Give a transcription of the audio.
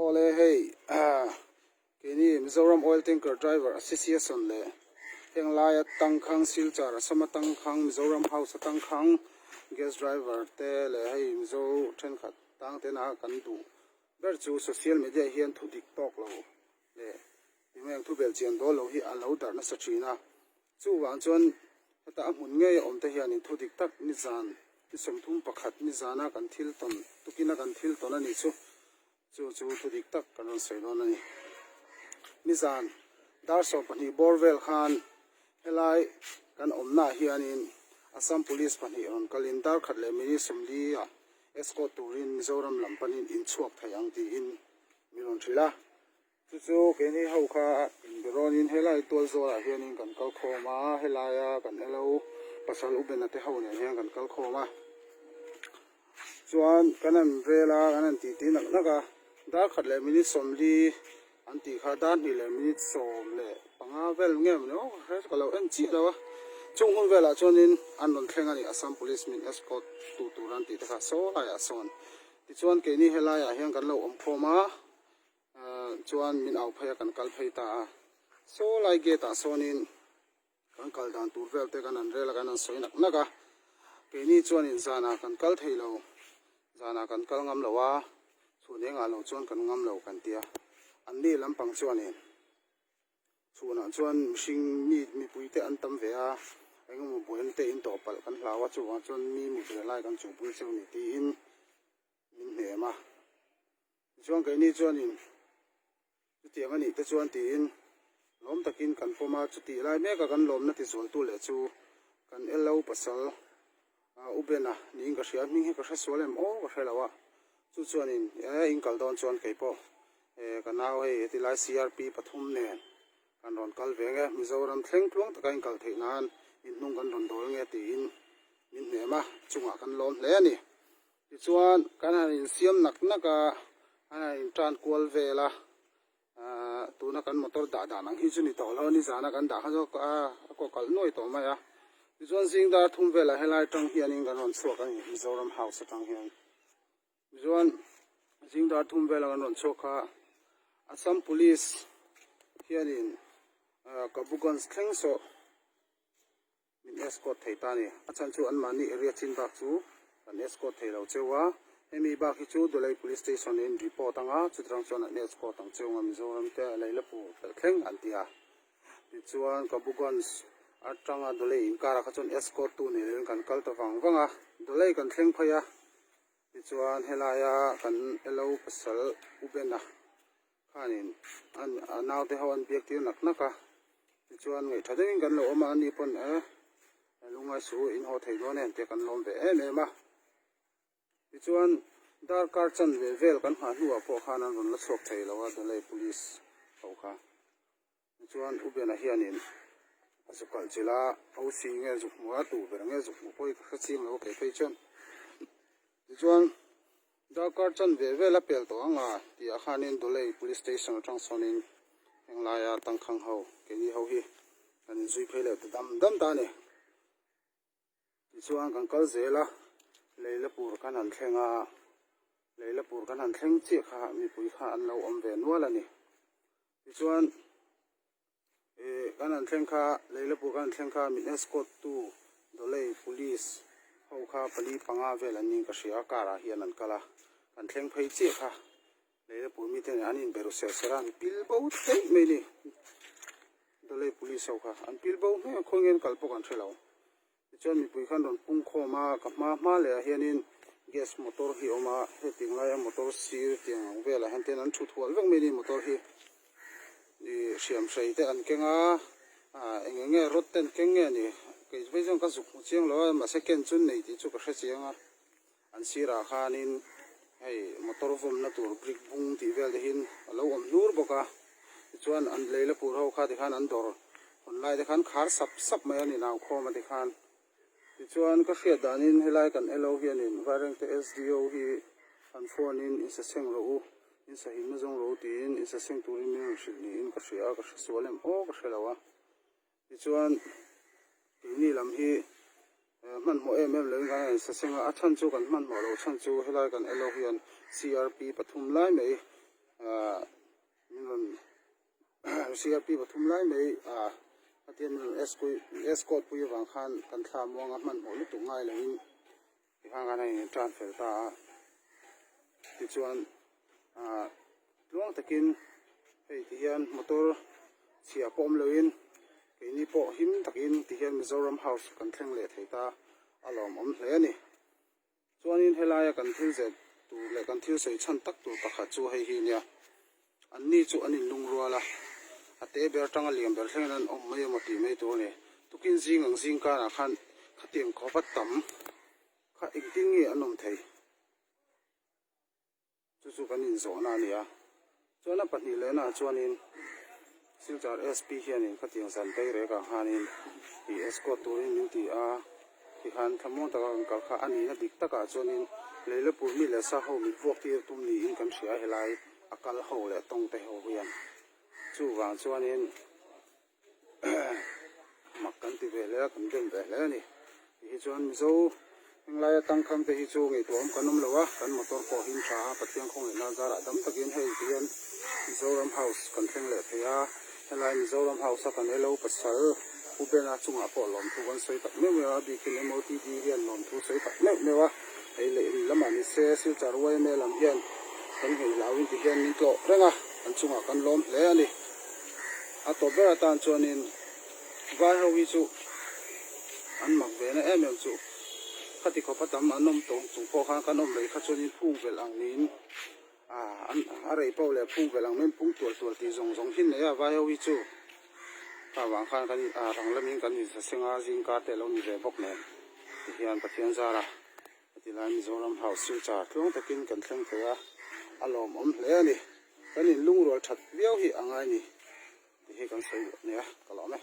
Awle hei keini Mizoram Oil Tanker Driver Association leh heng laia tangkhang Silchar Assam a tangkhang Mizoram House a tangkhang Gas Driver te leh hei Mizo thenkhat tang tena kan duh ber chu social media hian thu dik tawk lo leh eng thu belhchian dawl lo hi a lo darh nasa thin a. Chuvang chuan heta a hmun ngei a awm te hianin thu dik tak nizan ni 31 nizana kan thil tawn tukina kan thil tawn a nih chu chu chu thu dik tak kan rawn sawi dawn a ni. Nizan dar 12 bawr vel khan helai kan awmnaah hianin Assam Police pahnih rawn kalin dar khat leh minute 40 ah escort turin Mizoram lam panin inchhuak thei ang tiin min rawn hrilh a. Chu chu keini ho kha inberawnin helai tual zawlah hianin kan kal khawm a, helaia kan elo pasal Ubena te ho nen hian kan kal khawm a. Chuan kan han rel a, kan han titi nak nak a, dar khat leh minute 40 an tih kha dar hnih leh minute 15 vel nge maw ni aw ka hre ka lo en chiah lo a. Chung hun velah chuanin an rawn thleng a ni Assam Police min escort tu tur an tih te kha saw laiah sawn. Tichuan keini helaiah hian kan lo awm khawm a. Chuan min au phei a kan kal phei ta a saw lai gate ah sawnin kan kal dan tur vel te kan han rel a kan han sawi nak nak a keini chuanin zanah kan kal thei lo zanah kan kal ngam lo a chhun engah lo chuan kan ngam lo kan tia anni lampang chuanin chhunah chuan mihring mi mipui te an tam ve a engemaw buaina te in tawh palh kan hlau a chuvang chuan mi mu ve lai kan chuhpui cheu ni tiin min hnem a. Tichuan keini chuanin chutiang a nih te chuan tiin lawm takin kan pawm a, chutih lai meka kan lawmna tizualtu leh chu kan LO pasal U Bena niin ka hria, hming hi ka hre sual em aw ka hre lo a, chu chuanin e in kal dawn chuan kei pawh e ka nau hei heti lai CRP pathum nen kan rawn kal ve nge, Mizoram thleng tluang taka in kal theih nan in hnung kan rawn dawl nge tiin min hnem a, chungah kan lawm hle a ni. Tichuan kan han insiam nak nak a, an han intan kual vel a, ahh tuna kan motor dah dan ang hi chu ni tawh lo a, nizana kan dah kha chu a kaw kalh nuai tawh mai a. Tichuan zing dar thum velah helai atang hianin kan rawn chhuak a ni, Mizoram House atang hian. Tichuan zing dar thum velah kan rawn chhuak kha Assam Police hianin Kabuganj thleng sawh. Min escort thei ta a ni. A chhan chu anmahni area chin bak chu kan escort thei lo cheu a. Hemi bak hi chu Dulai Police Station in report anga chutirang chuan an escort ang cheu anga Mizoram te a Leilapur pelh thleng an ti a. Tichuan Kabuganj atanga Dulai inkarah kha chuan escort tu nei loin kan kal ta vang vang a. Dulai kan thleng phei a. Tichuan helaia kan LO pasal U Bena Khanin a naute ho an biak tir nak nak a, tichuan ngaih tha deuhin kan lo awm a, ani pawn e lungngai suh u in haw thei dawn em tih kan lawm ve em em a. Tichuan darkar chanve vel kan nghah hnuah pawh khan an rawn la chhuak thei lo a Dulei Police ho kha. Tichuan U Bena hianin a zuk kalh chilh a, OC nge zuk hmu a, tu ber nge zuk hmu pawh hi ka hre chiang lo a kei phei chuan. Tichuan darkar chanve vel a pel tawh ang a tih ah khanin Dulei Police Station atang sawnin heng laia tangkhang ho keini ho hi kan inzui phei leh ta dam dam ta a ni. Tichuan kan kal zel a, Leilapur kan han thleng a, Leilapur kan han thleng chiah kha mipui kha an lo awm ve nual a ni. Tichuan eh kan han thleng kha Leilapur kan han thleng kha min escort tu Dawlei Police ho kha pali panga vel an niin ka hria a, car ah hian an kal a, kan thleng phei chiah kha Leilapur mite nen an inbe ru ser ser a, an pil bo daih mai a ni. Dawlei Police ho kha an pil bo hmel khawi nge an kal pawh kan hre lo. Tichuan mipui khan rawn pung khawm a, ka hma hma leh ah hianin gas motor hi a awm a, hetiang laia motor sir tiang ang velah hian ten an thut hual vek mai a ni motor hi. Ih hriam hrei te an keng a, ah eng eng nge rod te an keng nge a ni, kei phei chuan ka zuk hmu chiang lo a, mahse ken chu nei tih chu ka hre chiang a. An sirah khanin hei motor vawmna tur brick bung tih vel te hian a lo awm hnur bawk a, tichuan an Leilapur ho kha tikhan an dawr hawn lai te khan khar sap sap mai a ni nau khawm a tikhan. Tichuan ka hriat danin helai kan LO hianin Vairengte SDO hi an phone in insaseng rawh u, insahimna zawng rawh u tiin insaseng turin min rawn hrilh niin ka hria a, ka hre sual em aw ka hre lo a. Tichuan keini lam hi hmanhmawh em em loin kan rawn saseng a, a chhan chu kan hmanhmawh loh chhan chu helai kan LO hian CRP pathum lai mai Ahh min rawn CRP pathum lai mai ahh khatia min rawn escort pui avang khan kan thla muanga hmanhmawh lutuk ngai loin tikhan khan a in tan fel ta a. Tichuan ahh tluang takin hei ti hian motor chhia pawh awm loin keini pawh him takin ti hian Mizoram house kan thleng leh thei ta a lawmawm hle a ni. Chuanin helaia kan thil zet tur leh kan thil sawi chhan tak tur pakhat chu hei hi nia, anni chu an inlungrual a, a te ber atanga lian ber thlengin an awm mai emaw tih mai tur a ni. Tukin zing ang zing karah khan khatiang khawpa tam kha engtin nge an awm thei? Chu chu kan inzawhna a ni a. Chuan a pahnih lehnaah chuanin Silchar SP hianin khatiang zan tei rek ah khanin ih escort turin min ti a, tikhan thlamuang taka kan kal kha a nihna dik takah chuanin Leilapur mi leh sa ho mit vuak tir tum niin kan hria a helai a kal ho leh tawng te ho hian. Chuvang chuanin mak kan ti ve hle a, kan dem ve hle a ni. Tihi chuan Mizo henglaia tangkhang te hi chu ngaihtuahawm kan awm lo a, kan motor pawh him tha a, Pathian khawngaihna zarah dam takin hei ti hian Mizoram House kan thleng leh thei a, helai Mizoram House a kan elo pasal Pu Bena chungah pawh lawmthu kan sawi tak meuh meuh a, a bikin MOTD hian lawmthu sawi tak meuh meuh a, hei leh in lamah ni se Silchar yma lam hian kan ngaihlau in ti hian min tlawh reng a, an chungah kan lawm hle a ni. A tawp ber atan chuanin vai ho hi chu an mak ve na em em chu khati khawpa tam an awm tawng chung pawh khan kan awm rei kha chuanin phung velh ang niin ah an a rei pawh leh phung velh ang mai phung tual tual tih zawng zawng hi nei a vai ho hi chu kha vang khan kan ah rang lamin kan insaseng a zingkar te a lo ni ve bawk nen tihian Pathian zara. Tilai Mizoram House Silchar tluang takin kan thleng thei a, a lawmawm hle a ni. Kan inlungrual that viau hi a ngai ni tih hi kan sawi duh a nia, ka lawm e.